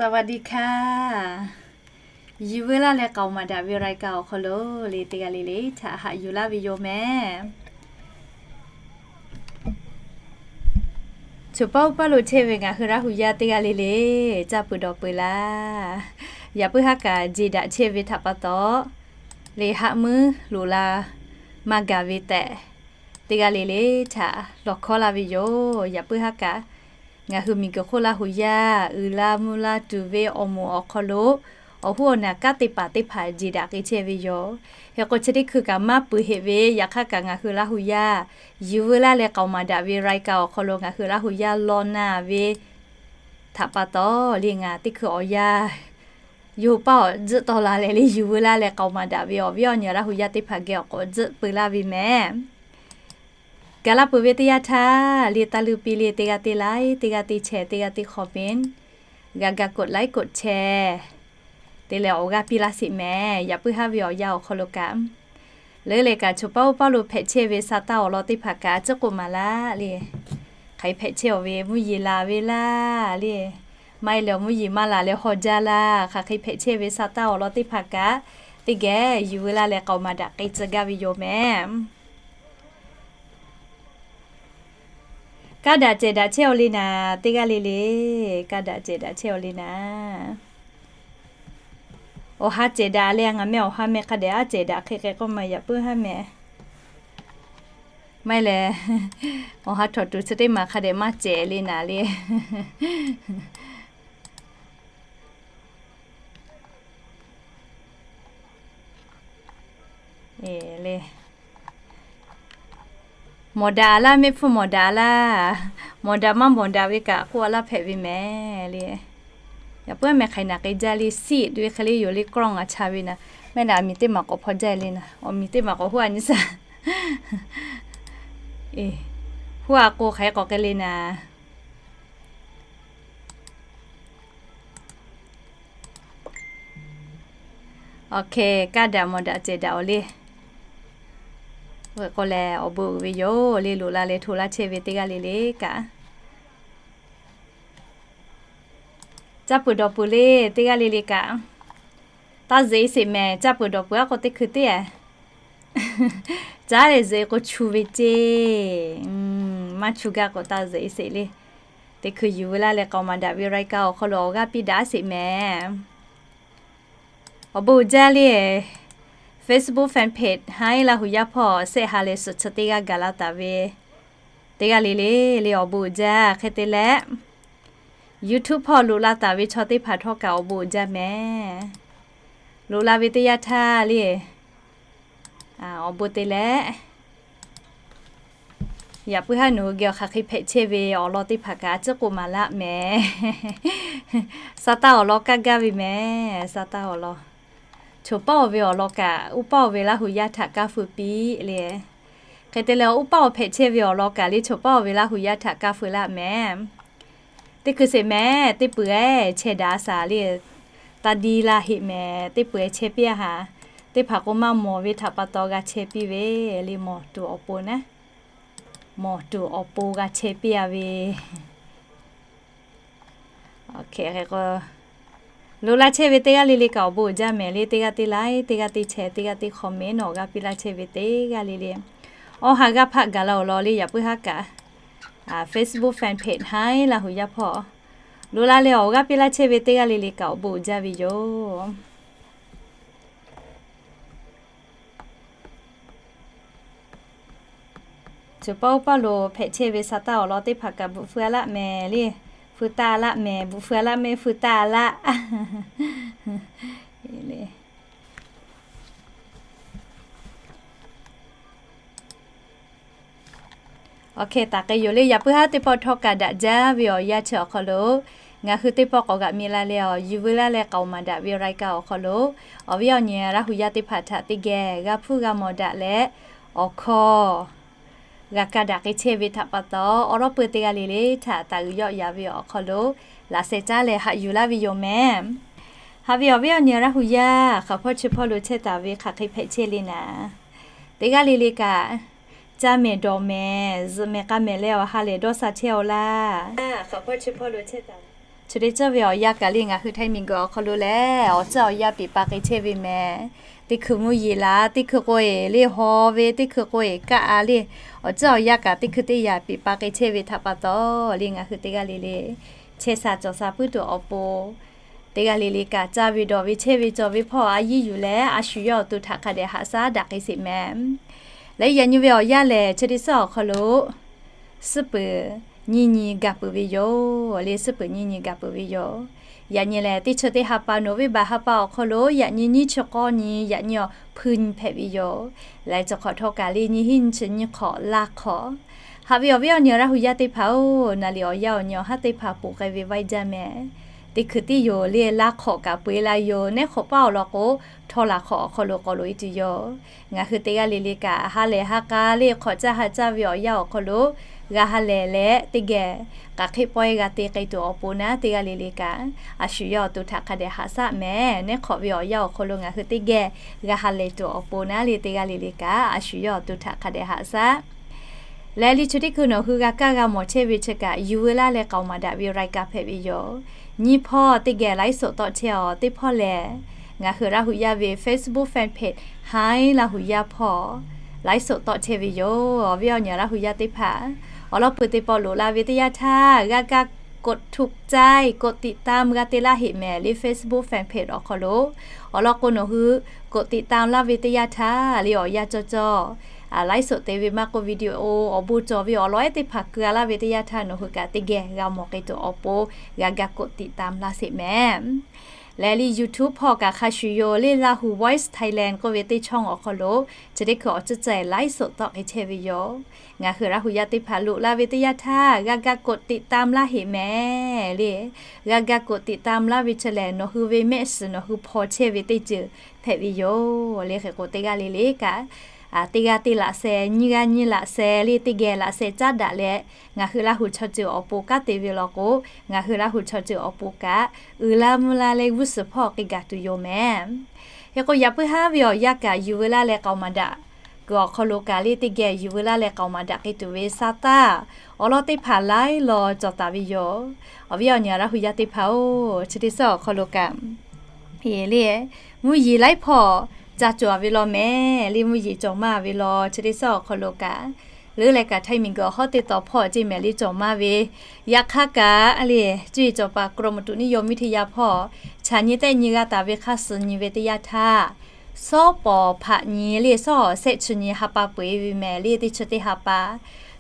สวัสดีค่ะ Yuˬ veu laˇ leh k'aoˍ maˍ daꞈ ve รายการ awˬ hk'aw lo le teˇ g'aˇ le le htaꞈ haꞈ yuˬ laˇ ve yoˬ mehˍ. Choˬ paˇ uˉ paˇ lo chehˇ ve ngaˬ hui Laˇ hu yaˇ teˇ g'aˇ le le, caˇ peuˬ dawˬ peuˬ laˇ. Yaꞈ puiˉ haˉ kaꞈ jeˬ daꞈ chehˇ ve htaꞈ pa taw, le haˆ muiˉ loꞈ la maˇ gaˬ ve tehꞈ, teˇ g'aˇ le le htaꞈ lawˬ hkawˉ laˇ ve yoˬ. Yaꞈ puiˉ haˉ kaꞈ, ngaˬ hui miˬguiˬ hk'oˆ Laˇ hu yaˇ uiˍ laˇ mvuhˇ laˇ tuˬ ve awˬ moˍ awˬ hk'aw lo, awˬ hoˉ awˬ naˬ kanˉ te paˍ teˇ hpaˍ jeˬ daꞈ k'ai chehˇ ve yoˬ. Hk'e k'o chi teˇ hkui kaꞈ maˇ peuˬ heˆ ve, yaꞈ hk'aˇ kaꞈ ngaˬ hui Laˇ hu yaˇ Yuˬ veu laˇ leh k'aoˍ maˍ daꞈ ve รายการ awˬ hk'aw lo ngaˬ hui Laˇ hu yaˇ law na ve htaꞈ pa taw le, ngaˬ teˇ hkui awˬ yanˇ yawˇ hui paˇ awˬ tzuhˆ tawˆ la leh le, Yuˬ veu laˇ leh k'aoˍ maˍ daꞈ ve awˬ viˉ awˬ nyi Laˇ hu yaˇ teˇ hpaˍ geh awˬ k'awꞈ tzuhˆ peu laˇ ve mehˍ. Gaˬ la peuˬ ve teˇ yanˇ htaˇ le, taˇ luˇ piˇ le, teˇ g'aˇ teˇ like, teˇ g'aˇ teˇ share, teˇ g'aˇ teˇ comment, g'a ga กด like กด share te leh awˬ g'aˇ piˇ laˇ sheˍ mehˍ. Yaꞈ puiˉ haˉ ve awˬ yanˇ awˬ hk'aw lo kaꞈ, leuˉ leh kaꞈ choˬ paˇ uˉ paˇ lo hpehꞈ chehˇ ve sa taˇ awˬ lawn teˇ hpaˍ kaꞈ a ciˉ k'oˆ maˍ laˇ le. Hk'aˬ hk'e hpehꞈ chehˇ-oˬ ve, mvuhˇ yeˬ laˬ ve laˇ le. Maˇ heˆ leh mvuhˇ yeˬ maˇ laˬ leh haw jaˇ laˇ. Hk'aˬ hk'e hpehꞈ chehˇ ve sa taˇ awˬ lawn teˇ hpaˍ kaꞈ, teˇ geh Yuˬ veu laˇ leh k'aoˍ maˍ daꞈ k'ai tcuh gaˇ ve yoˬ mehˍ. Kaˇ daꞈ cehˬ daꞈ chehˇ-aw le naˍ, teˇ g'aˇ le le. Kaˇ daꞈ cehˬ daꞈ chehˇ-aw le naˍ. Awˬ ha cehˬ daꞈ leh ngaˬ meh awˬ ha meh hk'a dehꞈ aˉ cehˬ daꞈ hk'e k'ai k'oˆ ma yaꞈ puiˉ haˉ meh. Maˇ heˆ leh, awˬ ha htawnˍ tuˬ chi teˇ maˬ hk'a dehꞈ maˇ cehˬ le naˍ le. Mawˬ daꞈ laˇ, mehˆ hpfuhˇ mawˬ daꞈ laˇ. Mawˬ daꞈ maˇ mawˬ daꞈ ve kaꞈ k'oˆ a laˇ hpehꞈ ve mehˍ le. Yaꞈ puiˉ meh hk'aiˬ naˬ k'ai jaˇ le, siˆ ve hk'e le yoˬ le, กล้อง a cha ve naˍ. Mehˆ naˍ, miˬ teˇ maˬ k'awꞈ hpaw jaˇ le naˍ, awˬ miˬ teˇ maˬ k'awꞈ huˉ a nyi shaˍ. Huˉ a k'o hk'aˬ hk'e k'awꞈ k'ai le naˍ. Awˬ hk'e kaˇ daꞈ mawˬ daꞈ cehˬ daꞈ-oˬ le. K'oˆ leh awˬ bon uiˍ ve yoˬ le, loꞈ la leh hto laˇ chehˇ ve teˇ g'aˇ le le kaꞈ. Caˇ peuˬ dawˬ peuˬ le, teˇ g'aˇ le le kaꞈ. Taˇ zuhꞈ-e sheˍ mehˍ, caˇ peuˬ dawˬ peuˬ a k'o teˇ hkui teˇ a. Caˉ leh zuhꞈ-e k'o chu ve ceˇ. Maˇ chu gaˇ k'o taˇ zuhꞈ-e sheˍ le. Teˇ hkui Yuˬ veu laˇ leh k'aoˍ maˍ daꞈ ve รายการ awˬ hk'aw lo awˬ g'aˇ piˇ daꞈ sheˍ mehˍ. Awˬ bon uiˍ jaˇ le. Facebook fan page Haiˉ Laˇ hu yaˇ hpawˇ shehˆ ha leh suhˍ chi teˇ g'aˇ gaˬ la taˍ ve teˇ g'aˇ le le le awˬ bon uiˍ jaˇ. Hk'e te leh, YouTube hpawˇ loꞈ la taˍ ve chaw teˇ hpaˍ htawˇ kaꞈ awˬ bon uiˍ jaˇ mehˍ. Loꞈ la ve teˇ yanˇ htaˇ le, awˬ bon te leh, yaꞈ puiˉ haˉ nawˬ hui geh awˬ hk'aˬ hk'e hpehꞈ chehˇ ve awˬ lawn teˇ hpaˍ kaꞈ a ciˉ k'oˆ maˍ laˇ mehˍ. Sa taˇ awˬ lawn kaˇ gaˇ ve mehˍ, sa taˇ awˬ lawn. Choˬ paˇ-oˬ ve awˬ lawn kaꞈ, uˉ paˇ-oˬ ve Laˇ hu yaˇ htaꞈ kaˇ feu piˇ le. Hk'e te leh, uˉ paˇ-oˬ hpehꞈ chehˇ ve awˬ lawn kaꞈ le, choˬ paˇ-oˬ ve Laˇ hu yaˇ htaꞈ kaˇ feu laˇ mehˍ. Teˇ hkui sheˍ mehˍ, teˇ peuˬ-eˬ chehˇ daꞈ shaˍ le. Taˇ diˇ laˇ heˆ mehˍ, teˇ peuˬ-eˬ chehˇ piˇ-a haˍ. Teˇ hpaˍ k'o maˇ mawˬ ve htaꞈ pa taw g'a chehˇ piˇ ve le, mawˬ tuˬ awˬ pon naˉ. Mawˬ tuˬ awˬ pon g'a chehˇ piˇ-a ve. Loꞈ la chehˇ ve teˇ g'aˇ le le kaꞈ awˬ bon uiˍ jaˇ mehˍ le, teˇ g'aˇ teˇ like, teˇ g'aˇ teˇ share, teˇ g'aˇ teˇ comment nawˬ awˬ g'aˇ piˇ laˇ chehˇ ve teˇ g'aˇ le le. Awˬ ha g'aˇ hpaˆ gaˬ la awˬ lawn le, yaꞈ puiˉ haˉ kaꞈ, Facebook fan page Haiˉ Laˇ hu yaˇ hpawˇ loꞈ la leh awˬ g'aˇ piˇ laˇ chehˇ ve teˇ g'aˇ le le kaꞈ awˬ bon uiˍ jaˇ ve yoˬ. Choˬ paˇ uˉ paˇ lo hpehꞈ chehˇ ve sa taˇ awˬ lawn teˇ hpaˍ kaꞈ bvuhꞈ feu-a laˇ mehˍ le. Feu taˇ laˇ mehˍ, bvuhꞈ feu-a laˇ mehˍ, feu taˇ laˇ. Awˬ hk'e taˍ k'ai yoˬ le, yaꞈ puiˉ haˉ teˇ pawˆ htawˇ kaꞈ daꞈ jaˇ ve awˬ yanˇ chi awˬ hk'aw lo, ngaˬ hui teˇ pawˆ k'awꞈ g'aꞈ mi la leh, awˬ Yuˬ veu laˇ leh k'aoˍ maˍ daꞈ ve รายการ awˬ hk'aw lo, awˬ viˉ awˬ nyi Laˇ hu yaˇ teˇ hpaˍ htaꞈ teˇ geh g'a hpuˇ g'a mawˬ daꞈ leh, awˬ hkawˇ g'a kaˇ daꞈ k'ai chehˇ ve htaꞈ pa taw, awˬ lawˉ peuˇ teˇ g'aˇ le le htaꞈ taˍ g'uiˬ yawˆ yaꞈ ve awˬ hk'aw lo laꞈ sheh caˉ leh haꞈ yuˬ laˇ ve yoˬ mehˍ. Haꞈ ve awˬ viˉ awˬ nyi Laˇ hu yaˇ hk'aˬ hpawˇ chi hpawˇ lo chehˇ taˍ ve hk'aˬ hk'e hpehꞈ chehˇ le naˍ, teˇ g'aˇ le le kaꞈ, caˇ mehˍ dawˬ mehˍ, zuhꞈ mehˍ k'a mehˍ leh awˬ ha lehˬ dawˇ sha chehˇ-aw laˇ. Chi teˇ ceuˬ ve awˬ yanˇ kaꞈ le ngaˬ hui Htaiˇ miˬguiˬ awˬ hk'aw lo lehˬ, awˬ ceuˬ awˬ yanˇ peꞈ pa k'ai chehˇ ve mehˍ. Teˇ hkui mvuhˇ yeˬ laˬ, teˇ hkui k'o-e le haw ve, teˇ hkui k'o-e kaˆ a le, awˬ ceuˬ awˬ yanˇ kaꞈ teˇ hkui teˇ yanˇ peꞈ pa k'ai chehˇ ve htaꞈ pa taw le, ngaˬ hui teˇ g'aˇ le le chehˇ sha cawˬ sha puiˉ tuˬ awˬ pon, teˇ g'aˇ le le kaꞈ caˇ ve dawˬ ve chehˇ ve cawˬ ve hpawˇ a yiˇ yuˬ leh, a shu yawˇ awˬ to htaꞈ hk'a dehꞈ haꞈ shaˉ daꞈ k'ai sheˍ mehˍ. Leh yaꞈ nyi ve awˬ yanˇ lehˬ, chi teˇ ceuˬ awˬ hk'aw lo suhˉ peuˍ nyiˇ nyi gaˬ peuˬ ve yoˬ le, suhˉ peuˍ nyiˇ nyi gaˬ peuˬ ve yoˬ. Yaꞈ nyi lehˬ, teˇ chi teˇ ha pa November ha pa awˬ hk'aw lo yaꞈ nyi nyiˇ chi k'awˇ nyi, yaꞈ nyi awˬ hpuiˇ nyi hpehꞈ ve yoˬ. Leh chi hk'awꞈ htawˇ kaꞈ le nyiˇ hinˉ nyiˇ chi nyiˇ hk'awꞈ laˇ hk'awꞈ. Haꞈ ve awˬ viˉ awˬ nyi Laˇ hu yaˇ teˇ hpaˍ-oˬ, naˍ liꞈ awˬ yanˇ awˬ nyi awˬ haˉ teˇ hpaˍ poˬ k'ai ve vaiˇ jaˇ mehˍ. Teˇ hkui tiˉ yoˬ le laˇ hk'awꞈ kaꞈ peu-e la yoˬ. Neˉ hk'awꞈ paˉ awˬ lawn k'o, htawˇ laˬ hk'awꞈ awˬ hk'aw lo k'awꞈ loꞈ e tuˬ yoˬ. Ngaˬ hui teˇ g'aˇ le le kaꞈ ha lehˬ ha k'a le hk'awꞈ caˇ ha caˇ ve awˬ yanˇ awˬ hk'aw lo g'a ha lehˬ leh, teˇ geh k'aˬ hk'e pawehˇ g'a te k'ai tuˬ awˬ pon naˉ, teˇ g'aˇ le le kaꞈ a shu yawˇ awˬ to htaꞈ hk'a dehꞈ haꞈ shaˉ mehˍ. Neˉ hk'awꞈ ve awˬ yanˇ awˬ hk'aw lo ngaˬ hui teˇ geh g'a ha lehˬ tuˬ awˬ pon naˉ le, teˇ g'aˇ le le kaꞈ a shu yawˇ awˬ to htaꞈ hk'a dehꞈ haꞈ shaˉ. Leh le chi teˇ hkui nawˬ hui g'a kaˇ g'a mawˬ chehˇ ve chi kaꞈ, yuˬ veu laˇ leh k'aoˍ maˍ daꞈ ve รายการ hpehꞈ ve yoˬ. Nyiˇ hpawˇ teˇ geh ไลฟ์สด tawˆ chehˇ-aˬ teˇ hpawˇ lehˬ, ngaˬ hui Laˇ hu yaˇ ve Facebook fan page Htaiˇ Laˇ hu yaˇ hpawˇ ไลฟ์สด tawˆ chehˇ ve yoˬ. Awˬ viˉ awˬ nyi Laˇ hu yaˇ teˇ hpaˍ, awˬ lawn peuˬ teˇ pawˆ loꞈ la ve teˇ yanˇ htaˇ, g'a ga กดถูกใจ, กดติดตาม g'a te laˇ heꞈ mehˍ le Facebook fan page awˬ hk'aw lo. Awˬ lawn k'o nawˬ hui กดติดตาม laˇ ve teˇ yanˇ htaˇ le awˬ yanˇ cawˇ cawˇ ไลฟ์สด te ve maˇ k'oˆ video awˬ bon cawˬ ve awˬ lawn ehˉ teˇ hpaˍ keu-a laˇ ve teˇ yanˇ htaˇ nawˬ hui kaꞈ teˇ geh g'a mawˬ k'ai tuˬ awˬ pon g'a ga กดติดตาม laˇ sheˍ mehˍ. Leh le YouTube hpawˇ kaꞈ hk'a shuˍ yoˬ le Lahu Voice Thailand k'oˆ ve teˇ ช่อง awˬ hk'aw lo chi teˇ hkui awˬ ceuˬ ceh ไลฟ์สด tawˆ k'ai chehˇ ve yoˬ. Ngaˬ hui Laˇ hu yaˇ teˇ hpaˍ loꞈ la ve teˇ yanˇ htaˇ g'a ga กดติดตาม laˇ heꞈ mehˍ le. G'a ga กดติดตาม laˇ ve chi lehˬ, nawˬ hui ve mehˆ shiˍ nawˬ hui hpaw chehˇ ve teˇ ceuˬ hpehꞈ ve yoˬ le. Hk'e k'o teˇ g'aˇ le le kaꞈ teˇ g'aˇ teˇ laꞈ sheh, nyiˇ g'aˇ nyiˇ laꞈ sheh le teˇ geh laꞈ sheh caˉ daꞈ leh, ngaˬ hui Laˇ hu chaw ceuˬ awˬ pon kanˉ te ve law k'o, ngaˬ hui Laˇ hu chaw ceuˬ awˬ pon kaꞈ uiˍ la mvuh la leh g'uˇ suhˍ hpawˇ k'ai gaˬ tuˬ yoˬ mehˍ. Hk'e k'o yaꞈ puiˉ haˉ ve awˬ yanˇ kaꞈ yuˬ veu laˇ leh k'aoˍ maˍ daꞈ kuiˬ awˬ hk'aw lo kaꞈ le teˇ geh yuˬ veu laˇ leh k'aoˍ maˍ daꞈ k'ai tuˬ ve sa taˇ awˬ lawn teˇ hpaˍ laiˉ law cawˬ taˍ ve yoˬ. Awˬ viˉ awˬ nyi Laˇ hu yaˇ teˇ hpaˍ-oˬ, chi teˇ suhˉ awˬ hk'aw lo kaꞈ le mvuhˇ yeˬ laiˉ hpawˇ ca cawˬ ve law mehˍ le. Mvuhˇ yeˬ cawˬ maˇ ve law chi teˇ suhˉ awˬ hk'aw lo kaꞈ leuˉ leh kaꞈ Htaiˇ miˬguiˬ awˬ hawˉ teˇ taw hpawˇ ceˇ mehˍ le cawˬ maˇ ve. Yaꞈ hk'aˇ kaꞈ le cuˇ yiˍ cawˬ paˍ กรมอุตุนิยมวิทยา hpawˇ chaˬ nyi tehˆ nyi g'a taˍ ve hk'a suhˍ nyi ve teˇ yanˇ htaˇ, sawˉ pawˍ hpaꞈ nyi le sawˉ shehˆ chi nyi ha pa peu-eˬ ve mehˍ le teˇ chi teˇ ha pa.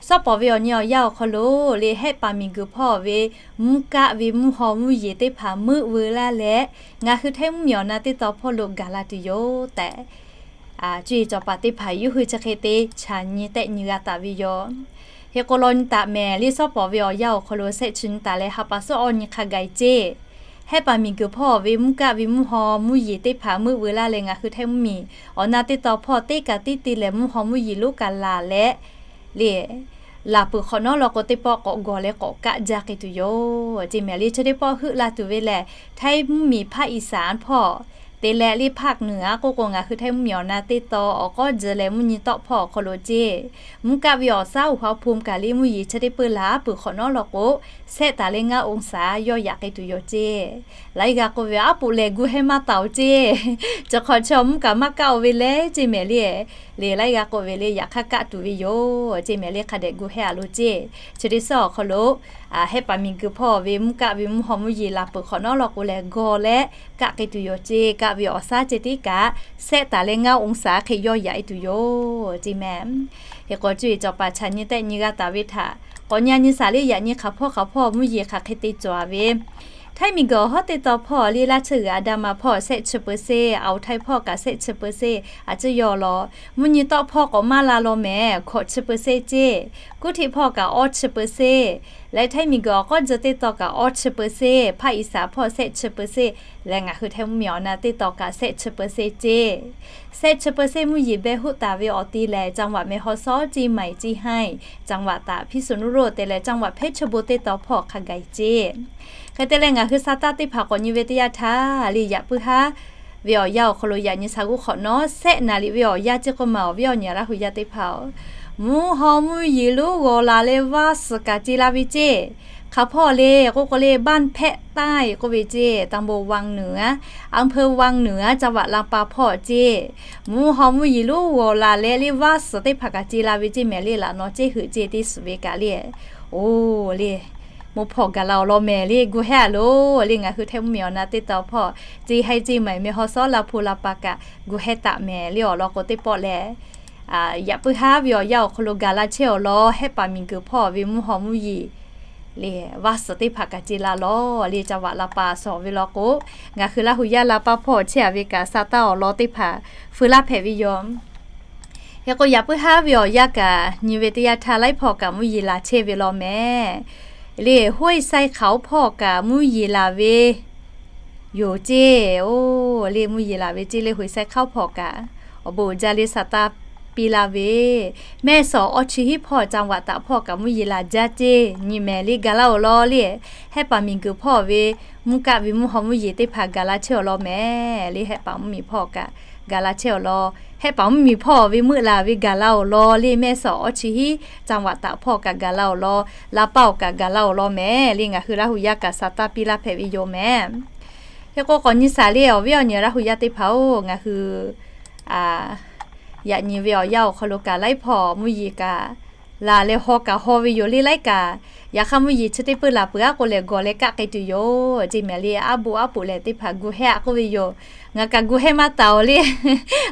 Sawˉ pawˍ ve awˬ nyi awˬ yanˇ awˬ hk'aw lo le Hehˆ paˍ miˬguiˬ hpawˇ ve mvuhˇ kaˆ ve mvuhˇ haw mvuhˇ yeˬ teˇ hpaˍ meuˆ veu laˇ leh, ngaˬ hui Htaiˇ mvuhˇmiˬ awˬ na teˇ taw hpawˇ lo gaˬ la tuˬ yoˬ tehꞈ, cuˇ yiˍ cawˬ paˍ teˇ hpaˍ yawˇ hui chi hk'e te chaˬ nyi tehˆ nyi g'a taˍ ve yoˬ. Hk'e k'o law nyi taˍ mehˍ le sawˉ pawˍ ve awˬ yanˇ awˬ hk'aw lo shehˆ chi nyi taˍ leh ha pa suhˉ awˇ nyi hk'a gaˬ-e ceˇ. Hehˆ paˍ miˬguiˬ hpawˇ ve mvuhˇ kaˆ ve mvuhˇ haw mvuhˇ yeˬ teˇ hpaˍ meuˆ veu laˇ leh ngaˬ hui Htaiˇ mvuhˇmiˬ awˬ na teˇ taw hpawˇ teˇ kaꞈ tiˉ te leh mvuhˇ haw mvuhˇ yeˬ lonˉ kaꞈ laˬ leh le, laˬ peuˬ hk'awꞈ nawˉ law k'o teˇ pawˆ k'awꞈ gawˬ leh k'awꞈ kaˆ jaˇ k'ai tuˬ yoˬ ceˇ mehˍ le. Chi teˇ pawˆ heuˆ la tuˬ ve lehˬ, Htaiˇ mvuhˇmiˬ ภาคอีสาน hpawˇ te leh le ภาคเหนือ k'oˆ k'o ngaˬ hui Htaiˇ mvuhˇmiˬ awˬ na teˇ taw awˬ k'awˉ ji leh mvuhˇ nyi tawˆ hpawˇ awˬ hk'aw lo ceˇ. Mvuhˇ kaˆ ve awˬ shaˉ อุณหภูมิ kaꞈ le mvuhˇ yeˬ chi teˇ peu laˬ peuˬ hk'awꞈ nawˉ law k'o, shehˆ taˍ leh ngaˇ องศา yawˇ yaꞈ k'ai tuˬ yoˬ ceˇ. Laiˉ g'a k'oˆ ve aˉ poꞈ lehˬ gu hehˇ maˇ taˍ-oˬ ceˇ. Chi hk'awꞈ chaw mvuhˇ kaˆ maˇ kaˆ-oˬ ve leh ceˇ mehˍ le. Le laiˉ g'a k'oˆ ve le yaꞈ hk'aˇ kaˆ tuˬ ve yoˬ ceˇ mehˍ le hk'a dehꞈ gu hehˇ-a loˬ ceˇ. Chi teˇ suhˉ awˬ hk'aw lo Hehˆ paˍ miˬguiˬ hpawˇ ve mvuhˇ kaˆ ve mvuhˇ haw mvuhˇ yeˬ laˬ peuˬ hk'awꞈ nawˉ law k'o lehˬ gawˬ leh kaˆ k'ai tuˬ yoˬ ceˇ. Kaˆ ve awˬ shaˉ ceˇ tiˉ kaꞈ shehˆ taˍ leh ngaˇ องศา hk'e yawˇ yaꞈ-e tuˬ yoˬ ceˇ mehˍ. Hk'e k'o cuˇ yiˍ cawˬ paˍ chaˬ nyi tehˆ nyi g'a taˍ ve htaꞈ k'awꞈ nyi-a nyi shaˍ le yaꞈ nyi hk'aˬ hpawˇ hk'aˬ hpawˇ mvuhˇ yeˬ hk'aˬ hk'e te cawˬ-a ve Htaiˇ miˬguiˬ awˬ hawˉ teˇ taw hpawˇ le Laˇ cheuˇ g'uiˬ Aˍdanˍ ma hpawˇ shehˆ chi เปอร์เซ็นต์, Aoˍ Htaiˇ hpawˇ kaꞈ shehˆ chi เปอร์เซ็นต์ a ciˉ yaw law. Mvuhˇ nyi tawˆ hpawˇ k'awꞈ maˇ la law mehˍ, hkawꞈ chi เปอร์เซ็นต์ ceˇ. Kuˇ htiˆ hpawˇ kaꞈ awˇ chi เปอร์เซ็นต์, leh Htaiˇ miˬguiˬ awˬ k'awˉ ji teˇ taw kaꞈ awˇ chi เปอร์เซ็นต์, ภาคอีสาน hpawˇ shehˆ chi เปอร์เซ็นต์, leh ngaˬ hui Htaiˇ mvuhˇmiˬ awˬ na teˇ taw kaꞈ shehˆ chi เปอร์เซ็นต์ ceˇ. Shehˆ chi เปอร์เซ็นต์ mvuhˇ yeˬ beh hoˆ taˍ ve awˬ ti lehˬ จังหวัดแม่ฮ่องสอน, เชียงใหม่, เชียงราย, จังหวัดตาก, พิษณุโลก te leh จังหวัดเพชรบูรณ์ teˇ taw hpawˇ hk'a gaˬ-e ceˇ. Hk'e te leh ngaˬ hui sa taˇ teˇ hpaˍ k'awꞈ nyi ve teˇ yanˇ htaˇ le yaꞈ puiˉ haˉ ve awˬ yanˇ awˬ hk'aw lo yaꞈ nyi sha g'uˇ hk'awꞈ nawˉ shehˆ naˍ riˍ ve awˬ yanˇ ceˇ k'oˆ ma awˬ viˉ awˬ nyi Laˇ hu yaˇ teˇ hpaˍ-oˬ, mvuhˇ haw mvuhˇ yeˬ lonˉ g'awˬ laˬ leh vaˇ suhˍ kaꞈ ce la ve ceˇ. hk'aˬ hpawˇ le k'oˆ k'o le บ้านแพะใต้ k'oˆ ve ceˇ, ตำบลวังเหนือ อำเภอวังเหนือ จังหวัดลำปาง hpawˇ ceˇ. Mvuhˇ haw mvuhˇ yeˬ lonˉ g'awˬ laˬ leh le vaˇ suhˍ teˇ hpaˍ kaꞈ ce la ve ceˇ mehˍ le. Laꞈ naw ceˇ heuꞈ ceˇ teˇ suhˍ ve kaꞈ le, oˬ le, mvuhˇ hpawˇ gaˬ la awˬ lawn mehˍ le. Gu hehˉ a loˬ le. Ngaˬ hui htaiˇ mvuhˇmiˬ awˬ na teˇ tawn hpawˇ ce haiˇ ceˇ maiˬ meh haw sawˉ la hpu la pa kaꞈ gu hehˉ taˍ mehˍ le. Awˬ lawn k'o teˇ pawˆ lehˬ, yaꞈ puiˉ haˉ ve awˬ yanˇ awˬ hk'aw lo gaˬ la chehˇ awˬ lawn Hehˆ paˍ miˬguiˬ hpawˇ ve mvuhˇ haw mvuhˇ yeˬ le vaˇ suhˍ teˇ hpaˍ kaꞈ ce la lawˬ le. จังหวัดลำปาง sawˍ ve lawn k'o, ngaˬ hui Laˇ huˍ yaˇ la paˇ hpawˇ chehˇ a ve kaꞈ sa taˇ awˬ lawn teˇ hpaˍ feu laˇ hpehꞈ ve yoˬ. Hk'e k'o yaꞈ puiˉ haˉ ve awˬ yanˇ kaꞈ nyi ve teˇ yanˇ htaˇ laiˉ hpawˇ kaꞈ mvuhˇ yeˬ laˬ chehˇ ve lawn mehˍ le. Hoˇ Iˉsaˇ hk'aoˍ hpawˇ kaꞈ mvuhˇ yeˬ laˬ ve yoˬ ceˇ. Oˬ le, mvuhˇ yeˬ laˬ ve ceˇ le. Hoˇ Iˉsaˇ hk'aoˍ hpawˇ kaꞈ awˬ bon uiˍ jaˇ le sa taˇ piˇ laˇ ve, Mehˇ suhˍ awˬ chi hiˉ hpawˇ จังหวัดตาก hpawˇ kaꞈ mvuhˇ yeˬ laˬ jaˇ ceˇ nyi mehˍ le. Gaˬ la awˬ lawn le, Hehˆ paˍ miˬguiˬ hpawˇ ve mvuhˇ kaˆ ve mvuhˇ haw mvuhˇ yeˬ teˇ hpaˍ gaˬ la chehˇ awˬ lawn mehˍ le. Hehˆ paˍ mvuhˇmiˬ hpawˇ kaꞈ gaˬ la chehˇ awˬ lawn, Hehˆ paˍ mvuhˇmiˬ hpawˇ ve meuˆ laˬ ve gaˬ la awˬ lawn le. Mehˇ suhˍ awˬ chi hiˉ จังหวัดตาก hpawˇ kaꞈ gaˬ la awˬ lawn, la paˇ awˬ kaꞈ gaˬ la awˬ lawn mehˍ le. Ngaˬ hui Laˇ huˍ yaˇ kaꞈ sa taˇ piˇ laˇ hpehꞈ ve yoˬ mehˍ. Hk'e k'o k'awꞈ nyi shaˍ le, awˬ viˉ awˬ nyi Laˇ huˍ yaˇ teˇ hpaˍ-oˬ, ngaˬ hui yaꞈ nyi ve awˬ yanˇ awˬ hk'aw lo kaꞈ laiˉ hpawˇ mvuhˇ yeˬ kaꞈ laˬ leh haw kaꞈ haw ve yoˬ le. Laiˉ kaꞈ yaꞈ hk'aˇ mvuhˇ yeˬ chi teˇ peuˇ laˬ peuˬ aˉ k'o lehˬ gawˬ leh kaˆ k'ai tuˬ yoˬ ceˇ mehˍ le. Aˉ boˆ aˉ poꞈ lehˬ teˇ hpaˍ gu hehˉ a k'oˆ ve yoˬ. Ngaˬ kaꞈ gu hehˉ maˇ taˍ awˬ le.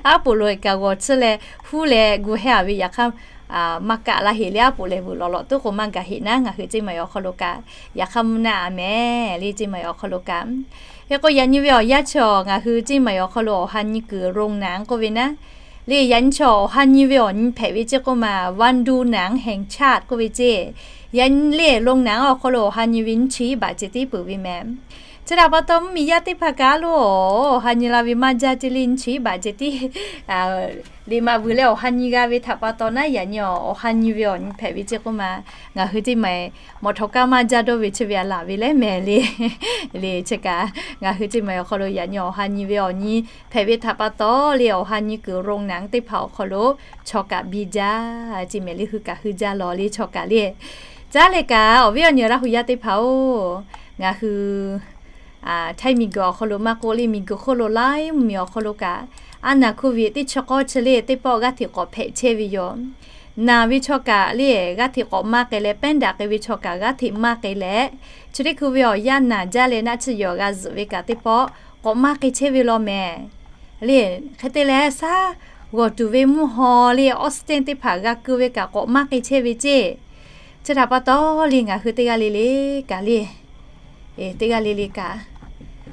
Aˉ poꞈ loꞈ e kaꞈ g'awˬ tsuhˇ leh huˉ leh gu hehˉ a ve yaꞈ hk'aˇ maˇ kaˆ laˇ heꞈ le. Aˉ poꞈ lehˬ vuiˬ lawˬ lawꞈ tuˉ k'o maˇ gaˬ heꞈ naˉ, ngaˬ hui ceˇ maˬ awˬ hk'aw lo kaꞈ yaꞈ hk'aˇ mvuhˇ naˆ a mehˍ le. Ceˇ maˬ awˬ hk'aw lo kaꞈ, hk'e k'o yaꞈ nyi ve awˬ yanˇ chi awˬ ngaˬ hui ceˇ maˬ awˬ hk'aw lo awˬ ha nyi kuiˬ โรงหนัง k'oˆ ve naˉ le. Yaꞈ nyi chi awˬ ha nyi ve awˬ nyi hpehꞈ ve ceˇ k'oˆ ma วันดูหนังแห่งชาติ k'oˆ ve ceˇ. Yaꞈ nyi le โรงหนัง awˬ hk'aw lo awˬ ha nyi ve nyiˇ chi iˉ baꞈ ceh tiˉ peuˬ ve mehˍ. Chi htaꞈ pa taw mvuhˇmiˬ yaˇ teˇ hpaˍ kaꞈ a loˬ awˬ ha nyi la ve maˇ jaˇ ceˇ le. Nyiˇ chi iˉ baꞈ ceh tiˉ le maˇ vuiˬ leh awˬ ha nyi g'a ve htaꞈ pa taw naˉ yaꞈ nyi awˬ ha nyi ve awˬ nyi hpehꞈ ve ceˇ k'oˆ ma, ngaˬ hui ceˇ maˬ mawˬ htawꞈ kaˇ maˇ jaˇ dawˇ ve chi ve a laˬ ve leh mehˍ le. Le chi kaꞈ ngaˬ hui ceˇ maˬ awˬ hk'aw lo yaꞈ nyi awˬ ha nyi ve awˬ nyi hpehꞈ ve htaꞈ pa taw le awˬ ha nyi kuiˬ โรงหนัง teˇ hpaˍ awˬ hk'aw lo chaw kaꞈ biˇ jaˇ ceˇ mehˍ le. Hui kaꞈ hui jaˇ lawˬ le chaw kaꞈ le. Caˉ leh kaꞈ awˬ viˉ awˬ nyi Laˇ huˍ yaˇ teˇ hpaˍ-oˬ, ngaˬ hui Htaiˇ miˬguiˬ awˬ hk'aw lo maˇ k'oˆ le, miˬguiˬ hk'oˆ lo laiˉ mvuhˇmiˬ awˬ hk'aw lo kaꞈ, a naˍ hkoˇ ve teˇ chi k'awˇ chi le teˇ pawˆ g'aˇ hteꞈ k'awꞈ hpehꞈ chehˇ ve yoˬ. Naˬ ve chaw kaꞈ le g'aˇ hteꞈ k'awꞈ maˇ k'ai leh, pehˉ daꞈ k'ai ve chaw kaꞈ g'aˇ hteꞈ maˇ k'ai leh, chi teˇ hkui ve awˬ yanˇ naˬ jaˇ leh naˆ tsuhˇ yawˬ g'a zuhꞈ ve kaꞈ teˇ pawˆ k'awꞈ maˇ k'ai chehˇ ve law mehˍ. Le, hk'e te leh saˉ g'awˬ tuˬ ve mvuhˇ haw le oxygen teˇ hpaˍ g'a keu ve kaꞈ k'awꞈ maˇ k'ai chehˇ ve ceˇ. Chi htaꞈ pa taw le ngaˬ hui teˇ g'aˇ le le kaꞈ le, teˇ g'aˇ le le kaꞈ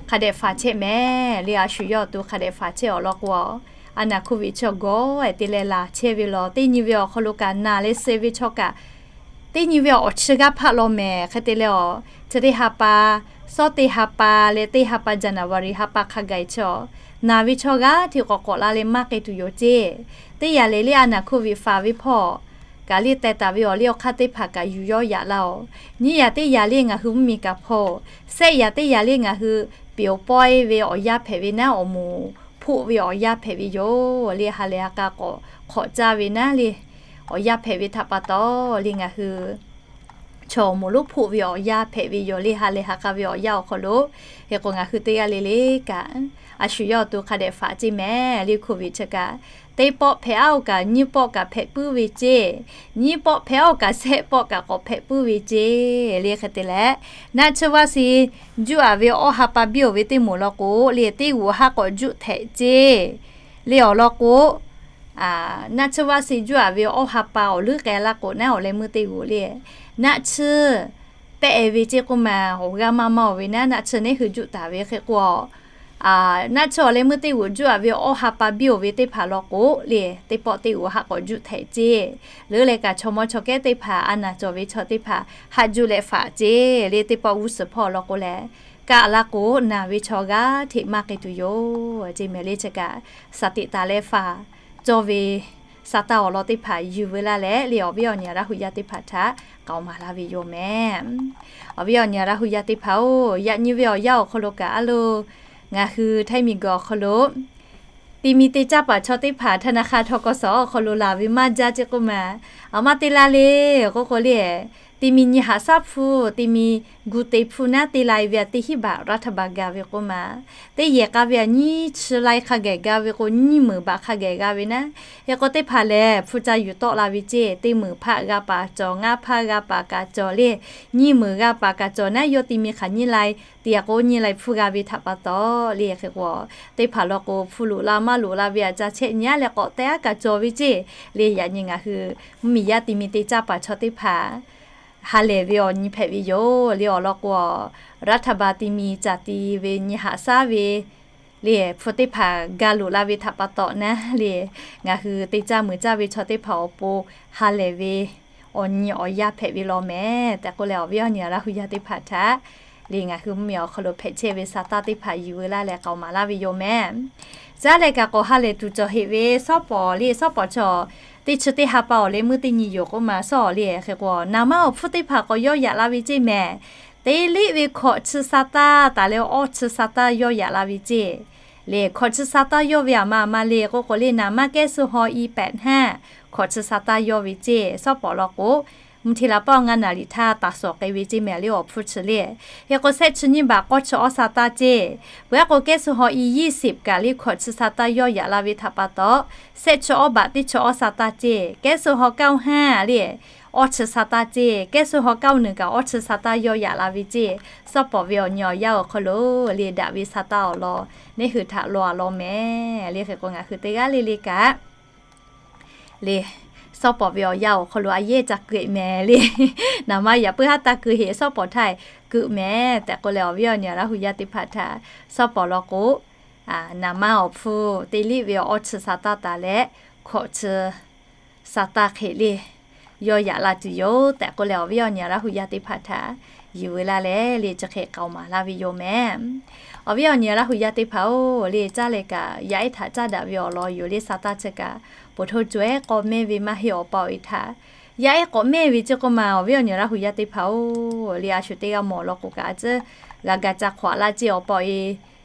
hk'a dehꞈ faˍ chehˇ mehˍ le. A shu yawˇ awˬ to hk'a dehꞈ faˍ chehˇ awˬ lawn k'o, a naˍ hkoˇ ve chaw gawˬ-e te leh laˬ chehˇ ve law, teˇ nyi ve awˬ hk'aw lo kaꞈ naˬ leh suh ve chaw kaꞈ teˇ nyi ve awˬ chi g'aˇ hpaˆ law mehˍ. Hk'e te leh a, chi teˇ ha pa, sawˉ teˇ ha pa leh teˇ ha pa January ha pa hk'a gaˬ-e chaw, naˬ ve chaw g'aˇ hteꞈ k'awꞈ k'awꞈ la leh maˇ k'ai tuˬ yoˬ ceˇ. Teˇ yanˇ le le a naˍ hkoˇ ve faˍ ve hpawˇ kaꞈ le teh taˍ ve awˬ liˇ awˬ hk'aˇ teˇ hpaˍ kaꞈ yuˬ yawˇ yaꞈ laˇ-oˬ. Nyiˇ yanˇ teˇ yanˇ le ngaˬ hui mvuhˇmiˬ kaꞈ hpawˇ, sehˆ yanˇ teˇ yanˇ le ngaˬ hui peˍ awˬ pawehˇ ve awˬ yanˇ hpehꞈ ve naˉ, awˬ moˍ hpoˆ ve awˬ yanˇ hpehꞈ ve yoˬ le. Ha lehˬ ha k'a k'awꞈ hk'awꞈ caˇ ve naˉ le, awˬ yanˇ hpehꞈ ve htaꞈ pa taw le ngaˬ hui chaw awˬ moˍ lonˉ hpoˆ ve awˬ yanˇ hpehꞈ ve yoˬ le. Ha lehˬ ha k'a ve awˬ yanˇ awˬ hk'aw lo, hk'e k'o ngaˬ hui teˇ g'aˇ le le kaꞈ, a shu yawˇ awˬ to hk'a dehꞈ faˍ ceˇ mehˍ le. Hkoˇ ve chi kaꞈ teˇ pawˆ hpehꞈ aˉ-oˬ kaꞈ nyiˇ pawˆ kaꞈ hpehꞈ puiˉ ve ceˇ. Nyiˇ pawˆ hpehꞈ aˉ-oˬ kaꞈ sehˆ pawˆ kaꞈ k'awꞈ hpehꞈ puiˉ ve ceˇ le. Hk'e te leh, naˆ tsuhˇ vaˇ si juˆ aˍ ve awˇ ha pa biˇ-oˬ ve teˇ moˍ law k'o le, teˇ g'uˬ haˆ k'awꞈ juˆ htehꞈ ceˇ le awˬ lawn k'o, naˆ tsuhˇ vaˇ si juˆ aˍ ve awˇ ha pa awˬ leuˉ k'ai laˇ k'o naˉ, awˬ leh meuˇ teˇ g'uˬ le, naˆ tsuhˇ pehˆ-e ve ceˇ k'oˆ ma, awˬ g'aˇ maˇ maˇ-oˬ ve naˉ, naˆ tsuhˇ neˉ hui juˆ taˍ ve hk'e k'o, naˆ tsuhˇ awˬ leh meuˇ teˇ g'uˬ juˆ aˍ ve awˇ ha pa biˇ-oˬ ve teˇ hpaˍ law k'o le, teˇ pawˆ teˇ g'uˬ haˆ k'awꞈ juˆ htehꞈ ceˇ. Leuˉ leh kaꞈ chaw mawˇ chaw kehˉ teˇ hpaˍ, a naˍ cawˬ ve chaw teˇ hpaˍ haˆ juˆ leh faˍ ceˇ le. Teˇ pawˆ g'uˇ suhˍ hpawˇ law k'o lehˬ, kaˆ laˇ k'o naˬ ve chaw g'aˇ hteꞈ maˇ k'ai tuˬ yoˬ ceˇ mehˍ le. Chi kaꞈ saˍ teꞈ taˍ leh faˍ cawˇ ve sa taˇ awˬ lawn teˇ hpaˍ yuˬ veu laˇ leh le, awˬ viˉ awˬ nyi Laˇ huˍ yaˇ teˇ hpaˍ htaꞈ k'aoˍ maˍ laˇ ve yoˬ mehˍ. Awˬ viˉ awˬ nyi Laˇ huˍ yaˇ teˇ hpaˍ-oˬ, yaꞈ nyi ve awˬ yanˇ awˬ hk'aw lo kaꞈ a loˬ, ngaˬ hui Htaiˇ miˬguiˬ awˬ hk'aw lo te mi te caˇ paˍ chaw teˇ hpaˍ ธนาคาร ทกส awˬ hk'aw lo laˬ ve maˇ jaˇ ceˇ k'oˆ ma, a maˇ te laˇ le k'oˆ k'o le, Te mi nyi haꞈ shaˉ hpu, te mi gu te hpu naˉ te lai ve aꞈ teˇ hinˉ baꞈ รัฐบาล ga ve k'oˆ ma, teˇ yehˬ k'a ve aꞈ nyiˇ chi lai hk'a geh ga ve k'o, nyiˇ meunˍ baꞈ hk'a geh g'a ve naˉ. Hk'e k'o teˇ hpaˍ lehˬ hpu ca yuˬ tawˆ la ve ceˇ, teˇ meunˍ hpaˆ g'a paˍ cawˬ, ngaˇ hpaˆ g'a paˍ kaꞈ cawˬ le, nyiˇ meunˍ g'a paˍ kaꞈ cawˬ naˉ, yawˇ te mi hk'aˬ nyiˇ lai, te aꞈ k'o nyiˇ lai hpu g'a ve htaꞈ pa taw le. Hk'e k'o teˇ hpaˍ law k'o, hpu loꞈ la maˇ loꞈ la ve aꞈ ca chehˇ nyi aˉ leh k'awꞈ te aˉ kaꞈ cawˬ ve ceˇ le. Yaꞈ nyi ngaˬ hui mvuhˇmiˬ yaˇ te mi te caˇ paˍ chaw teˇ hpaˍ ha lehˬ ve awˬ nyi hpehꞈ ve yoˬ le. Awˬ lawn k'o, รัฐบาล te mi caˬ ti ve nyi haꞈ shaˉ ve le, hpu teˇ hpaˍ ga loꞈ la ve htaꞈ pa taw naˉ le, ngaˬ hui te caˇ meuˍ caˇ ve chaw teˇ hpaˍ awˬ pon ha lehˬ ve awˬ nyi awˬ yaˇ hpehꞈ ve law mehˍ tehꞈ k'oˆ leh, awˬ viˉ awˬ nyi Laˇ hu yaˇ teˇ hpaˍ htaꞈ le, ngaˬ hui mvuhˇmiˬ awˬ hk'aw lo hpehꞈ chehˇ ve sa taˇ teˇ hpaˍ yuˬ veu laˇ leh k'aoˍ maˍ laˇ ve yoˬ mehˍ. Caˉ leh kaꞈ k'awꞈ ha lehˬ tuˬ cawˬ heꞈ ve shawˉ pawˍ le, shawˉ pawˍ chaw teˇ chi teˇ ha pa awˬ leh meuˇ teˇ nyi yoˬ k'oˆ ma shawˉ le. Hk'e k'o, naˍ maˇ awˬ hpfuhˇ teˇ hpaˍ k'awꞈ yawˇ yaꞈ la ve ceˇ mehˍ. Teˇ liˆ ve hkawꞈ chi sa taˇ taˍ leh awˇ chi sa taˇ yawˇ yaꞈ la ve ceˇ le. Hkawꞈ chi sa taˇ yawˇ ve aˬ ma aˬ ma le k'oˆ k'o le, naˍ maˇ kehˉ suh haw i pehꞈ hnaˇ, hkawꞈ chi sa taˇ yawˇ ve ceˇ. Shawˉ pawˍ law k'o, mvuhˇ hteˇ la paˆ ngaˇ naˍ riˍ htaˇ taˍ sawˍ k'ai ve ceˇ mehˍ le awˬ hpfuhˇ chi le. Hk'e k'o, shehˆ chi nyiˇ baꞈ k'awˇ chi awˇ sa taˇ ceˇ. Peuˬ aˉ k'o, kehˉ suh haw i ยี่สิบ kaꞈ le hkawꞈ chi sa taˇ yawˇ yaꞈ la ve htaꞈ pa taw, shehˆ chi awˇ baꞈ teˇ chi awˇ sa taˇ ceˇ. Kehˉ suh haw เก้าสิบห้า le awˇ chi sa taˇ ceˇ. Kehˉ suh haw เก้าสิบเอ็ด kaꞈ awˇ chi sa taˇ yawˇ yaꞈ la ve ceˇ. Shawˉ pawˍ ve awˬ nyi awˬ yaˇ awˬ hk'aw lo le daꞈ ve sa taˇ awˬ lawn neˇ hui htaꞈ law a lawn mehˍ le. Hk'e k'o, ngaˬ hui teˇ g'aˇ le le kaꞈ le, shawˉ pawˍ ve awˬ yaˇ awˬ hk'aw lo a yehˇ ca keu mehˍ le. Naˍ maˇ yaꞈ puiˉ haˉ taˇ keu heꞈ, shawˉ pawˍ htaˇ keu mehˍ tehꞈ k'oˆ leh, awˬ viˉ awˬ nyi Laˇ hu yaˇ teˇ hpaˍ htaꞈ shawˉ pawˍ law k'o, naˍ maˇ awˬ hpfuhˇ teˇ liˆ ve awˇ chi sa taˇ taˍ leh, hkawꞈ chi sa taˇ hk'e le yawˇ yaꞈ la tuˬ yoˬ tehꞈ k'oˆ leh, awˬ viˉ awˬ nyi Laˇ hu yaˇ teˇ hpaˍ htaꞈ yuˬ veu laˇ leh le, chi hk'e k'aoˍ maˍ laˇ ve yoˬ mehˍ. Awˬ viˉ awˬ nyi Laˇ hu yaˇ teˇ hpaˍ-oˬ le, caˇ leh kaꞈ yaˇ ehˉ htaꞈ caˇ daꞈ ve awˬ lawn yoˬ le. Sa taˇ chi kaꞈ, poˬ htoˇ cawˬ ehˉ k'aw mehˇ ve maˇ heˆ. Awˬ pa awˬ e htaꞈ yaˇ ehˉ k'awꞈ mehˇ ve ceˇ k'oˆ ma, awˬ viˉ awˬ nyi Laˇ hu yaˇ teˇ hpaˍ-oˬ le, a shu teˇ g'aˇ mawˬ law k'o kaꞈ, a ciˉ g'a ga ca hk'awꞈ laˇ ceˇ. Awˬ pa awˬ e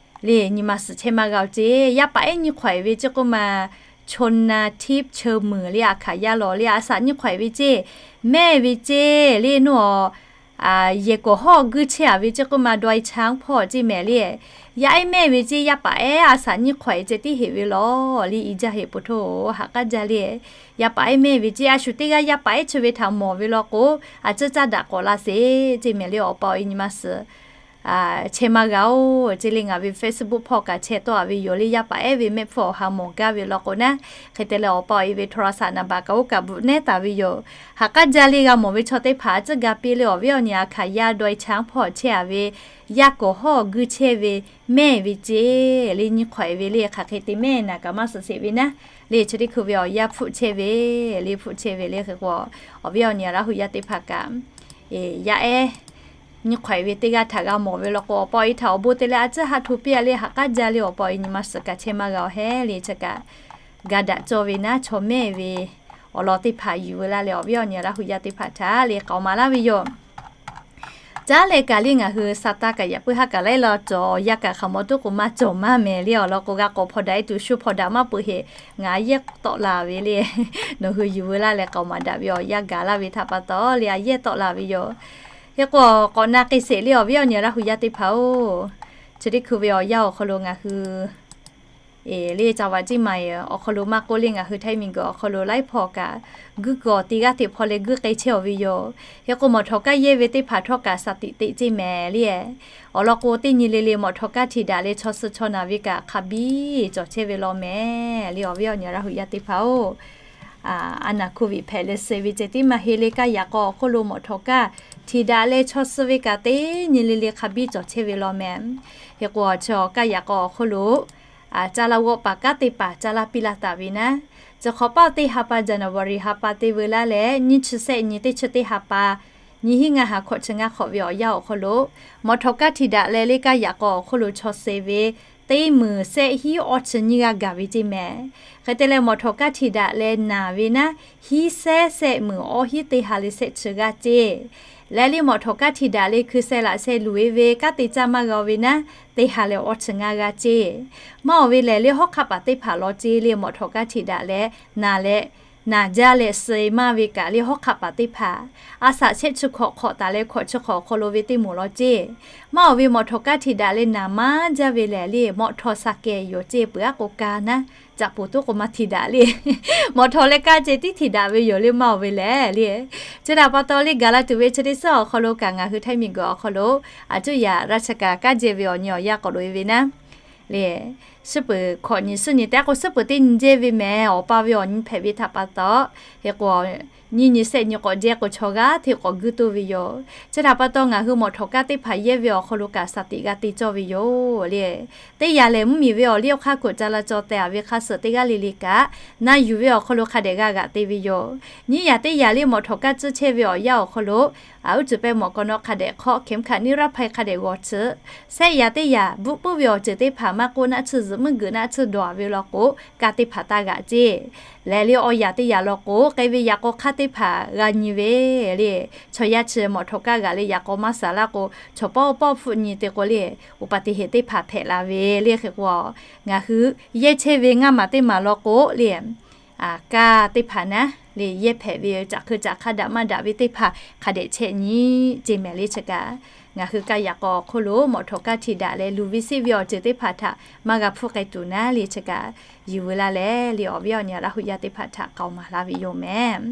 le nyi ma suhˍ chehˇ maˇ g'a-oˬ ceˇ. Yaˇ paˍ ehˉ nyi hk'awꞈ e ve ceˇ k'oˆ ma, ชลนาทิพย์ Cheu Meuˍ le, a hkaˍ yaˇ law le, a shaꞈ nyi hk'awꞈ e ve ceˇ, mehˇ ve ceˇ le. Nuˇ a yehˬ kawˍ hawˇ guiˇ chehˇ a ve ceˇ k'oˆ ma, ดอยช้าง hpawˇ ceˇ mehˍ le. Yaˇ ehˉ mehˇ ve ceˇ, yaˇ paˍ ehˉ a shaꞈ nyi hk'awꞈ e ceh tiˉ heꞈ ve law le. I jaˇ heꞈ poˬ htoˇ haꞈ k'aˉ jaˇ le. Yaˇ paˍ ehˉ mehˇ ve ceˇ, a shu teˇ g'aˇ yaˇ paˍ ehˉ chi ve htaꞈ mawˬ ve law k'o, a ciˉ caˇ daꞈ k'awꞈ la sheˍ ceˇ mehˍ le. Awˬ pa awˬ e nyi ma suhˍ chehˇ maˇ g'a-oˬ ceˇ le. Ngaˬ ve Facebook hpawˇ kaꞈ chehˇ tawˆ a ve yoˬ le. Yaˇ paˍ ehˉ ve mehˆ hpfuhˇ awˬ ha mawˬ gaˇ ve law k'o naˉ, hk'e te leh awˬ pa awˬ e ve โทรศัพท์ naˍ baˍ kaꞈ oˇ kaꞈ bvuhꞈ nehˉ taˍ ve yoˬ. Haꞈ k'aˉ jaˇ le, g'a mawˬ ve chaw teˇ hpaˍ a ciˉ ga piˇ le. Awˬ viˉ awˬ nyi a hkaˍ yaˇ ดอยช้าง hpawˇ chehˇ a ve, yaˇ kawˍ hawˇ guiˇ chehˇ ve, mehˇ ve ceˇ le. Nyi hk'awꞈ e ve le, hk'aˬ hk'e te mehˇ naˍ kaꞈ maˇ suhˍ sheˍ ve naˉ le. Chi teˇ hkui ve awˬ yaˇ hpfuhˇ chehˇ ve le, hpfuhˇ chehˇ ve le. Hk'e k'o, awˬ viˉ awˬ nyi Laˇ hu yaˇ teˇ hpaˍ kaꞈ yaˇ ehˉ nyi hk'awꞈ e ve teˇ g'aˇ htaꞈ g'a mawˬ ve law k'o, awˬ pa awˬ e htaꞈ awˬ bon te leh a ciˉ ha hto piˇ a le. Haꞈ k'aˉ jaˇ le, awˬ pa awˬ e nyi ma suhˍ kaꞈ chehˇ maˇ g'a-oˬ hehˉ le. Chi kaꞈ ga daꞈ cawˇ ve naˉ, chaw mehˇ ve awˬ lawn teˇ hpaˍ yuˬ veu laˇ leh, awˬ viˉ awˬ nyi Laˇ hu yaˇ teˇ hpaˍ htaꞈ le k'aoˍ maˍ laˇ ve yoˬ. Caˉ leh kaꞈ le, ngaˬ hui sa taˇ kaꞈ yaꞈ puiˉ haˉ kaꞈ laiˉ law cawˬ, yaˇ kaꞈ hk'aˬ mawˬ tuˉ k'o maˇ cawˬ maˇ mehˍ le. Awˬ lawn k'o, g'a k'awꞈ hpawnˬ daꞈ e tuˬ shu hpawnˬ daꞈ maˇ peuˬ heˆ. Ngaˬ a yehˇ tawˆ la ve le. Nawˬ hui yuˬ veu laˇ leh k'aoˍ maˍ daꞈ ve awˬ yanˇ gaˬ laˇ ve htaꞈ pa taw le, a yehˇ tawˆ la ve yoˬ. Hk'e k'o, k'awꞈ na k'ai sheˍ le, awˬ viˉ awˬ nyi Laˇ hu yaˇ teˇ hpaˍ-oˬ. Chi teˇ hkui ve awˬ yanˇ awˬ hk'aw lo ngaˬ hui le ca vaꞈ ceˇ maˬ awˬ hk'aw lo maˇ k'oˆ le, ngaˬ hui Htaiˇ miˬguiˬ awˬ hk'aw lo laiˉ hpawˇ kaꞈ guiˇ kawꞈ teˇ g'aˇ teꞈ hpaw leh guiˇ k'ai chehˇ-oˬ ve yoˬ. Hk'e k'o, mawˬ htawꞈ kaˇ yehˇ ve teˇ hpaˍ htawˇ kaꞈ shaˍ tiꞈ teꞈ ceˇ mehˍ le. Awˬ lawn k'o, teˇ nyi le le mawˬ htawꞈ kaˇ htiꞈ daꞈ leh chaw suh chaw naˬ ve kaꞈ hk'a biˇ cawˬ chehˇ ve law mehˍ le, awˬ viˉ awˬ nyi Laˇ hu yaˇ teˇ hpaˍ-oˬ. A naˬ โควิด hpehꞈ leh suh ve ceh tiˉ maˇ heˆ le, kaˇ yaꞈ k'aw awˬ hk'oˆ lo mawˬ htawꞈ kaˇ htiꞈ daꞈ leh chaw suh ve kaꞈ teˇ nyi le le hk'a biˇ cawˬ chehˇ ve law mehˍ. Hk'e k'o, chi kaˇ yaꞈ k'aw awˬ hk'oˆ lo ca la g'awˆ paˍ kanˉ te paˍ ca la piˇ la taˍ ve naˉ, chi hk'awꞈ paˆ teˇ ha pa January ha pa te veu laˇ leh, nyiˇ chi shehˆ nyi teˇ chi teˇ ha pa, nyiˇ hinˉ ngaˇ ha hkawꞈ chi ngaˇ hk'awꞈ ve awˬ yanˇ awˬ hk'oˆ lo, mawˬ htawꞈ kaˇ htiꞈ daꞈ leh le kaˇ yaꞈ k'aw awˬ hk'oˆ lo chaw suh ve teˇ meunˍ shehˆ hinˉ awˇ chi nyiˇ g'aˇ gaˬ ve ceˇ mehˍ. Hk'e te leh, mawˬ htawꞈ kaˇ htiꞈ daꞈ leh naˬ ve naˉ, hinˉ shehˉ shehˆ meunˍ awˇ hinˉ teˇ ha leh shehˆ chi g'aˇ ceˇ. Leh le mawˬ htawꞈ kaˇ htiꞈ daꞈ leh hkui sheh laꞈ sheh luˬ e ve kanˉ te caˇ maˇ g'a ve naˉ, teˇ ha leh awˇ chi ngaˇ g'aˇ ceˇ. Maˇ awˬ ve lehˬ le, hawˉ hk'aˆ paˍ teˇ hpaˍ law ceˇ le, mawˬ htawꞈ kaˇ htiꞈ daꞈ leh naˬ leh Naˬ jaˇ leh suh maˇ ve kaꞈ le hawˉ hk'aˆ paˍ teˇ hpaˍ, a shaꞈ shehˆ chi hkawꞈ hk'awꞈ taˍ leh hkawꞈ chi hk'awꞈ awˬ hk'aw lo ve teˇ moˍ law ceˇ. Maˇ awˬ ve mawꞈ htawꞈ kaˇ htiꞈ daꞈ leh naˬ maˇ jaˇ ve lehˬ le, mawꞈ htawꞈ shaˍ kehˬ yoˬ ceˇ, peuˬ aˉ k'o ka naˉ, caꞈ poˍ toˉ k'o maˇ htiꞈ daꞈ le. Mawꞈ htawꞈ leh kaˇ ceh tiˉ htiꞈ daꞈ ve yoˬ le maˇ awˬ ve lehˬ le. Chi htaꞈ pa taw le gaˬ la tuˬ ve chi teˇ suhˉ awˬ hk'aw lo kaꞈ ngaˬ hui Htaiˇ miˬguiˬ awˬ hk'aw lo, a cuˇ yaꞈ raˇ chi kaꞈ kaˇ jehˇ ve awˬ nyi awˬ yanˇ k'awꞈ loꞈ e ve naˉ le, suhˉ peuˬ hkawꞈ nyi suhˉ nyi tehꞈ k'o suhˉ peuˬ teˇ nyi jehˇ ve mehˍ, awˬ pa ve awˬ nyi hpehꞈ ve htaꞈ pa taw, hk'e k'o nyiˇ nyi shehˆ nyi k'awꞈ jehˇ k'o chaw g'aˇ hteꞈ k'awꞈ guiˇ toˇ ve yoˬ. Chi htaꞈ pa taw ngaˬ hui mawꞈ htawꞈ kaˇ teˇ hpaˍ yehˇ ve awˬ hk'aw lo kaꞈ shaˍ tiꞈ g'a te cawˇ ve yoˬ le. Teˇ yanˇ lehˬ mvuhˇmiˬ ve awˬ liˇ awˬ hk'aˇ hkoꞈ ca la caw teh a ve hk'a suhˍ teˇ g'aˇ le le kaꞈ, na yuˬ ve awˬ hk'aw lo hk'a dehꞈ g'a g'aꞈ te ve yoˬ. Nyiˇ yanˇ teˇ yanˇ le mawꞈ htawꞈ kaˇ tcuhˇ chehˇ ve awˬ yanˇ awˬ hk'aw lo, a uˉ cuˬ pehˇ mawꞈ k'aw nawˉ hk'a dehꞈ hk'awˆ, เข็มขัดนิรภัย hk'a dehꞈ g'awˬ tcuhꞈ. Shehˆ yanˇ teˇ yanˇ bvuhˆ puiˉ ve awˬ ceuˬ teˇ hpaˍ maˇ k'oˆ naˆ tsuhˇ zuhꞈ meuˇ geuꞈ naˆ tsuhˇ dawˬ a ve law k'o, kaˇ teˇ hpaˍ taˇ g'aꞈ ceˇ. Lehˬ le awˬ yanˇ teˇ yanˇ law k'o k'ai ve yaꞈ k'aw hk'aˇ teˇ hpaˍ g'a nyi ve le. Chaw yaˇ chi mawꞈ htawꞈ kaˇ g'aꞈ leh yaꞈ k'aw maˇ shaˍ laˇ k'o, chaw pawˆ pawˆ hpfuhˆ nyi te k'o le, อุบัติเหตุ teˇ hpaˍ hpehꞈ la ve le. Hk'e k'o ngaˬ hui yehˇ chehˇ ve ngaˇ maˬ teˇ maˬ law k'o le, kaˇ teˇ hpaˍ naˉ le yehˇ hpehꞈ ve caꞈ hk'eu caꞈ hk'a daꞈ maˇ daꞈ ve teˇ hpaˍ hk'a dehꞈ chehˇ nyi ceˇ mehˍ le. Chi kaꞈ ngaˬ hui kaˇ yaꞈ k'aw awˬ hk'oˆ lo mawꞈ htawꞈ kaˇ htiꞈ daꞈ leh luˬ ve seˆ ve awˬ ceuˬ teˇ hpaˍ htaꞈ maˇ g'a hpfuhˆ k'ai tuˬ naˉ le. Chi kaꞈ yuˬ ve laˇ leh le awˬ viˉ awˬ nyi Laˇ hu yaˇ teˇ hpaˍ htaꞈ k'aoˍ maˍ laˇ ve yoˬ mehˍ.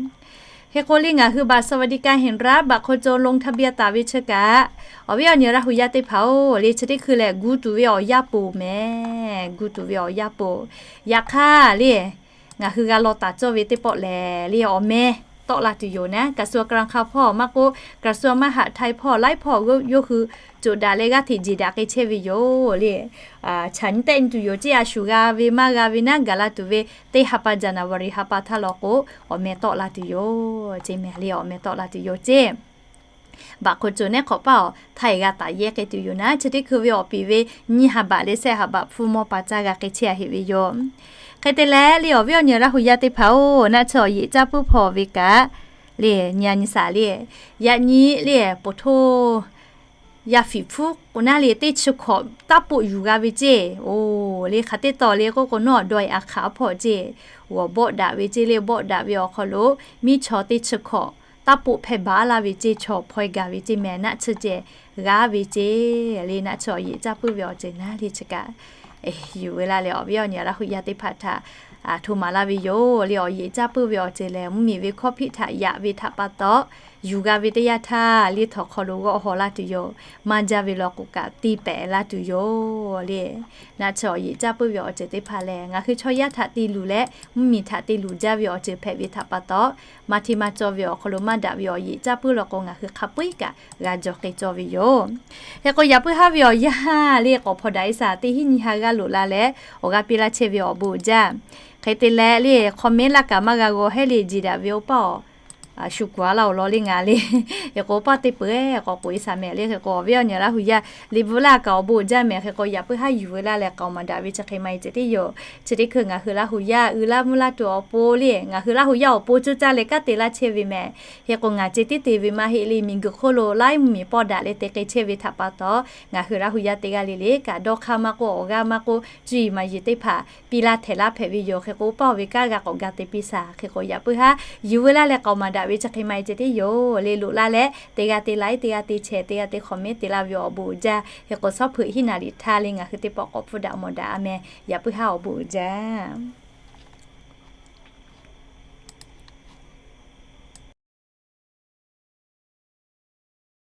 Hk'e k'o le ngaˬ hui บัตรสวัสดิการแห่งรัฐ บัตรคนจน ลงทะเบียน taˍ ve chi kaꞈ, awˬ viˉ awˬ nyi Laˇ hu yaˇ teˇ hpaˍ-oˬ le chi teˇ hkui lehˬ gu tuˬ ve awˬ yanˇ poˬ mehˍ, gu tuˬ ve awˬ yanˇ poˬ. Yaꞈ hk'aˇ le ngaˬ hui g'a law taˍ cawˇ ve teˇ pawˆ lehˬ le awˬ meh tawˆ la tuˬ yoˬ naˉ, กระทรวงการคลัง hpawˇ maˇ k'oˆ กระทรวงมหาดไทย hpawˇ laiˉ hpawˇ yawˇ hui coꞈ daꞈ leh g'aˇ hteꞈ jeˬ daꞈ k'ai chehˇ ve yoˬ le. Chaꞈ nyi tehˆ nyi tuˬ yoˬ ceˇ, a shuˍ g'a ve maˇ g'a ve naˉ gaˬ la tuˬ ve teˇ ha pa January ha pa htaˇ law k'o, awˬ meh tawˆ la tuˬ yoˬ ceˇ mehˍ le awˬ meh tawˆ la tuˬ yoˬ ceˇ. บัตรคนจน neˉ hk'awꞈ paˇ awˬ htaˇ e g'a taˍ yehˇ k'ai tuˬ yoˬ naˉ, chi teˇ hkui ve awˬ piˍ ve nyiˇ ha baꞈ leh shehˆ ha baꞈ hpfuhˇ mawˇ pa caˇ g'a k'ai chehˇ a heꞈ ve yoˬ. Hk'e te leh le awˬ viˉ awˬ nyi Laˇ hu yaˇ teˇ hpaˍ-oˬ, naˆ tsuhˇ awˬ yeꞈ caˇ puiˉ hpawˇ ve kaꞈ le nyi a nyi shaˍ le, yaꞈ nyi le poˬ htoˇ yaˇ fiˍ hpfuhˇ k'o naˉ le teˇ chi hkawꞈ taˇ poˆ yuˬ g'a ve ceˇ. Oˬ le hk'aˬ teˇ taw le k'oˆ k'o nawˬ dawˇ e a hk'aˬ hpawˇ ceˇ, g'awˬ bawˆ daꞈ ve ceˇ le, bawˆ daꞈ ve awˬ hk'aw lo miˇ chaw teˇ chi hkawꞈ taˇ poˆ hpehˇ baˬ laˇ ve ceˇ, chaw hpawehˇ gaˬ ve ceˇ mehˍ, naˆ tsuhˇ ceh g'aˇ ve ceˇ le. Naˆ tsuhˇ awˬ yeꞈ caˇ puiˉ ve awˬ ceuˬ naˉ le chi kaꞈ yuˬ ve laˇ leh awˬ viˉ awˬ nyi Laˇ hu yaˇ teˇ hpaˍ htaꞈ hto maˍ laˇ ve yoˬ le. Awˬ yeꞈ caˇ puiˉ ve awˬ ceuˬ lehˬ mvuhˇmiˬ ve hkawˇ hpiˆ htaꞈ yaꞈ ve htaꞈ pa taw, yuˬ g'a ve teˇ yanˇ htaˇ le htawnˍ hk'aw lo g'awˆ haw laˇ tuˬ yoˬ. Maˇ jaˇ ve law k'o kaꞈ te pehˍ laˇ tuˬ yoˬ le. Naˆ tsuhˇ awˬ yeꞈ caˇ puiˉ ve awˬ ceuˬ teˇ hpaˍ lehˬ ngaˬ hui chaw yaˇ htaꞈ te luˬ leh mvuhˇmiˬ htaꞈ te luˬ jaˇ ve awˬ ceuˬ hpehꞈ ve htaꞈ pa taw, maˇ hteˇ maˇ cawˇ ve awˬ hk'aw lo maˇ daꞈ ve awˬ yeꞈ caˇ puiˉ law k'o ngaˬ hui hk'a peu-eˬ kaꞈ g'a jaw k'ai cawˇ ve yoˬ. Hk'e k'o yaꞈ puiˉ haˉ ve awˬ yanˇ le k'awꞈ hpaw daꞈ e shaˍ teˇ hinˉ nyi ha g'aˇ loꞈ la leh awˬ g'aˇ piˇ laˇ chehˇ ve awˬ bon uiˍ jaˇ. Hk'e te leh le comment laˇ kaꞈ maˇ g'a g'aw hehˉ le, jeˬ daꞈ ve oˇ paˇ awˬ shu kuˬ a laˇ awˬ lawn le ngaˬ le. Hk'e k'o paˇ teˇ peuˬ-eˬ k'awꞈ k'oꞈ e shaˍ mehˍ le. Hk'e k'o awˬ viˉ awˬ nyi Laˇ hu yaˇ liꞈ bvuhꞈ laˇ kaꞈ awˬ bon uiˍ jaˇ mehˍ. Hk'e k'o yaꞈ puiˉ haˉ yuˬ ve laˇ leh k'aoˍ maˍ daꞈ ve chi hk'e maˇ e ceh tiˉ yoˬ. Chi teˇ hkui ngaˬ hui Laˇ hu yaˇ uiˍ laˇ mvuhˇ laˇ tuˬ awˬ pon le ngaˬ hui Laˇ hu yaˇ awˬ pon cuˇ caˇ leh kanˉ te laˇ chehˇ ve mehˍ. Hk'e k'o ngaˬ ceh tiˉ te ve maˇ heˆ le, miˬguiˬ hk'oˆ lo laiˉ mvuhˇmiˬ pawˆ daꞈ leh te k'ai chehˇ ve htaꞈ pa taw, ngaˬ hui Laˇ hu yaˇ teˇ g'aˇ le le kaꞈ dawˇ hk'aˇ maˇ k'oˆ, awˬ g'aˇ maˇ k'oˆ, cuˇ yiˍ maˍ yiˍ teˇ hpaˍ piˇ laˇ htehꞈ laˇ hpehꞈ ve yoˬ. Hk'e k'o paˇ awˬ ve kanˉ g'a k'awꞈ ga te piˇ shaˍ. Hk'e k'o yaꞈ puiˉ haˉ yuˬ ve laˇ leh k'aoˍ maˍ daꞈ ve chi hk'e maˇ e ceh tiˉ yoˬ le. Loꞈ la leh teˇ g'aˇ te like, teˇ g'aˇ te share, teˇ g'aˇ te comment te laˇ ve awˬ bon uiˍ jaˇ. Hk'e k'o shawˉ hpeuꞈ hiˉ naˍ riˍ htaˇ le ngaˬ hui teˇ pawˆ k'awꞈ hpfuhˇ daꞈ mawˬ daꞈ a meh. Yaꞈ puiˉ haˉ awˬ bon uiˍ jaˇ.